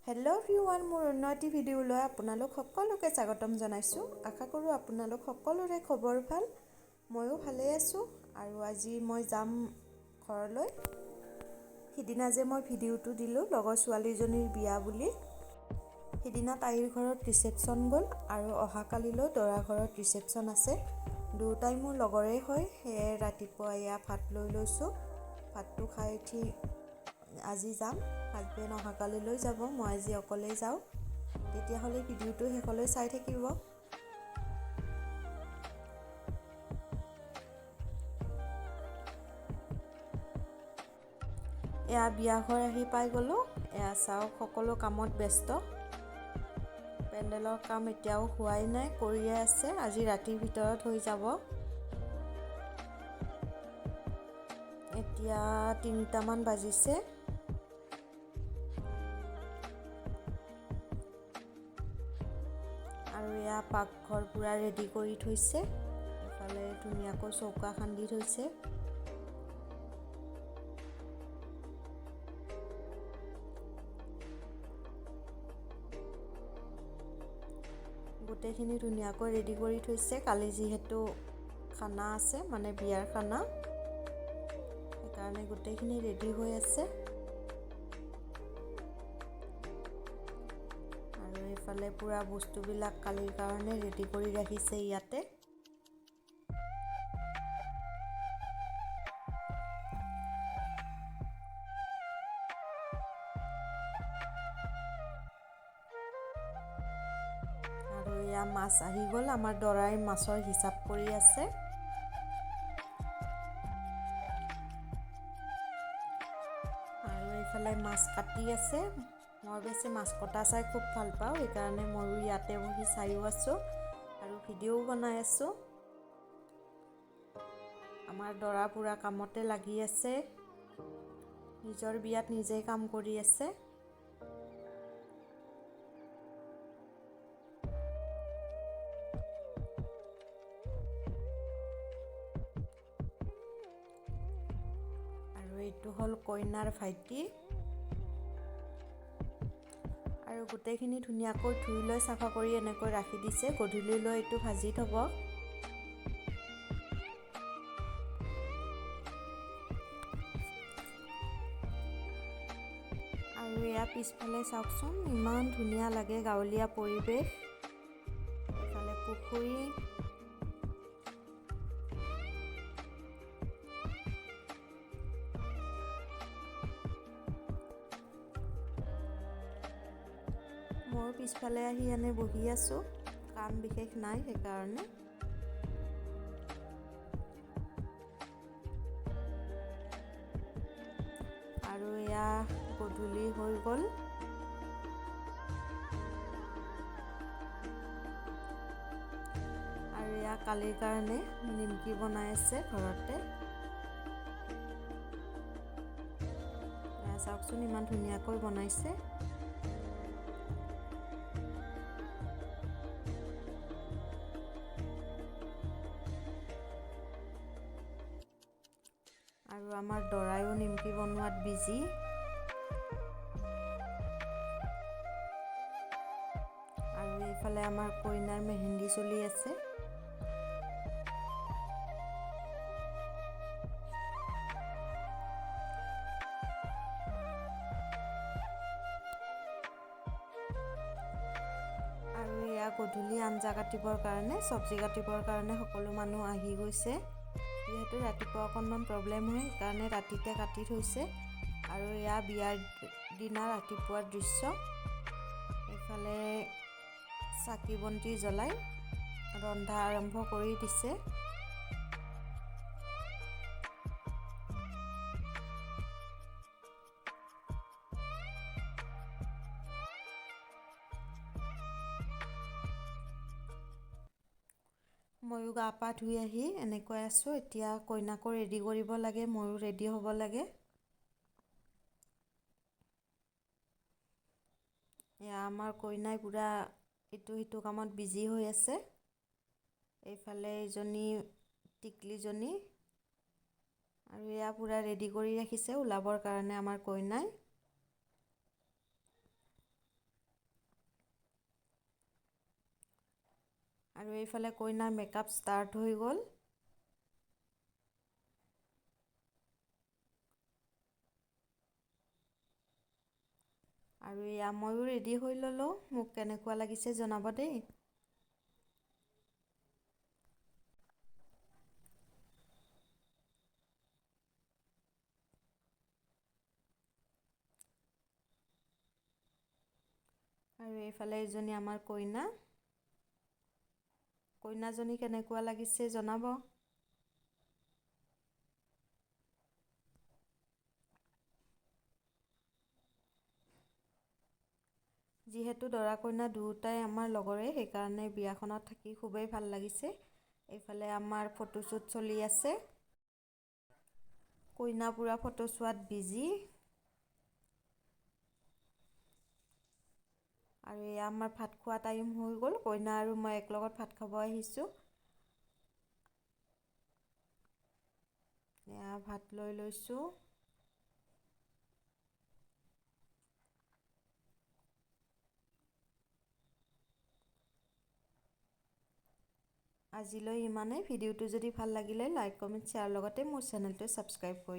Hello' everyone, মোৰ অন্য এটি ভিডিঅ'লৈ আপোনালোক সকলোকে স্বাগতম জনাইছোঁ। আশা কৰোঁ আপোনালোক সকলোৰে খবৰ ভাল, ময়ো ভালেই আছোঁ। আৰু আজি মই যাম ঘৰলৈ। সিদিনা যে মই ভিডিঅ'টো দিলোঁ লগৰ ছোৱালীজনীৰ বিয়া বুলি, সিদিনা তাইৰ ঘৰত ৰিচেপশ্যন গ'ল আৰু অহাকালিলৈ দৰা ঘৰত ৰিচেপশ্যন আছে। দুয়োটাই মোৰ লগৰেই হয়। সেয়ে ৰাতিপুৱা এয়া ভাত লৈ লৈছোঁ। ভাতটো খাই উঠি আজি যাম। হাজবেণ্ড অহাকালিলৈ যাব, মই আজি অকলেই যাওঁ। তেতিয়াহ'লে ভিডিঅ'টো শেষলৈ চাই থাকিব। এয়া বিয়া ঘৰ আহি পাই গ'লোঁ। এয়া চাওক, সকলো কামত ব্যস্ত। পেণ্ডেলৰ কাম এতিয়াও হোৱাই নাই, কৰিয়ে আছে। আজি ৰাতিৰ ভিতৰত হৈ যাব। এতিয়া 3টামান বাজিছে। আৰু এয়া পাকঘৰ পূৰা ৰেডি কৰি থৈছে। ইফালে ধুনীয়াকৈ চৌকা খান্দি থৈছে। গোটেইখিনি ধুনীয়াকৈ ৰেডি কৰি থৈছে। কালি যিহেতু খানা আছে, মানে বিয়াৰ খানা, সেইকাৰণে গোটেইখিনি ৰেডি হৈ আছে। আৰু এইফালে পূৰা বস্তুবিলাক কালিৰ কাৰণে ৰেডি কৰি ৰাখিছে ইয়াতে। আৰু এয়া মাছ আহি গ'ল। আমাৰ দৰাই মাছৰ হিচাপ কৰি আছে। আৰু এইফালে মাছ কাটি আছে। মই বেছি মাছ কটা চাই খুব ভাল পাওঁ, সেইকাৰণে ময়ো ইয়াতে বহি চাইও আছোঁ আৰু ভিডিঅ'ও বনাই আছোঁ। আমাৰ দৰা পূৰা কামতে লাগি আছে, নিজৰ বিয়াত নিজেই কাম কৰি আছে। আৰু এইটো হ'ল কইনাৰ ভাইটি। আৰু গোটেইখিনি ধুনীয়াকৈ ধুই লৈ চাফা কৰি এনেকৈ ৰাখি দিছে। গধূলিলৈ এইটো ভাজি থ'ব। আৰু এয়া পিছফালে চাওকচোন, ইমান ধুনীয়া লাগে গাঁৱলীয়া পৰিৱেশ। এইফালে পুখুৰী, ময়ো পিছফালে আহি এনে বহি আছোঁ, কাম বিশেষ নাই সেইকাৰণে। আৰু এয়া গধূলি হৈ গ'ল। আৰু এয়া কালিৰ কাৰণে নিমকি বনাই আছে ঘৰতে। এয়া চাওকচোন, ইমান ধুনীয়াকৈ বনাইছে। আৰু আমাৰ দৰায়ো নিমকি বনোৱাত বিজি। আৰু এইফালে আমাৰ কইনাৰ মেহেন্দি চলি আছে। আৰু এয়া গধূলি আঞ্জা কাটিবৰ কাৰণে, চব্জি কাটিবৰ কাৰণে সকলো মানুহ আহি গৈছে। যিহেতু ৰাতিপুৱা অকণমান প্ৰব্লেম হয়, সেইকাৰণে ৰাতিতে কাটি থৈছে। আৰু এয়া বিয়াৰ দিনা ৰাতিপুৱাৰ দৃশ্য। এইফালে চাকি বন্তি জ্বলাই ৰন্ধা আৰম্ভ কৰি দিছে। ময়ো গা পা ধুই আহি এনেকৈ আছোঁ। এতিয়া কইনাকো ৰেডি কৰিব লাগে, ময়ো ৰেডি হ'ব লাগে। এয়া আমাৰ কইনাই পূৰা ইটো সিটো কামত বিজি হৈ আছে। এইফালে এইজনী টিকলিজনী, আৰু এয়া পূৰা ৰেডি কৰি ৰাখিছে ওলাবৰ কাৰণে আমাৰ কইনাই। আৰু এইফালে কইনাৰ মেকআপ ষ্টাৰ্ট হৈ গ'ল। আৰু এয়া ময়ো ৰেডি হৈ ল'লোঁ। মোক কেনেকুৱা লাগিছে জনাব দেই। আৰু এইফালে এইজনী আমাৰ কইনা। কইনাজনী কেনেকুৱা লাগিছে জনাব। যিহেতু দৰা কইনা দুয়োটাই আমাৰ লগৰে, সেইকাৰণে বিয়াখনত থাকি খুবেই ভাল লাগিছে। এইফালে আমাৰ ফটোশ্বুট চলি আছে। কইনা পূৰা ফটো চোৱাত বিজি। আৰু এয়া আমাৰ ভাত খোৱা টাইম হৈ গ'ল। কইনা আৰু মই একেলগত ভাত খাব আহিছোঁ। এয়া ভাত লৈ লৈছোঁ। আজিলৈ ইমানেই। ভিডিঅ'টো যদি ভাল লাগিলে লাইক, কমেণ্ট, শ্বেয়াৰ লগতে মোৰ চেনেলটো ছাবস্ক্ৰাইব কৰি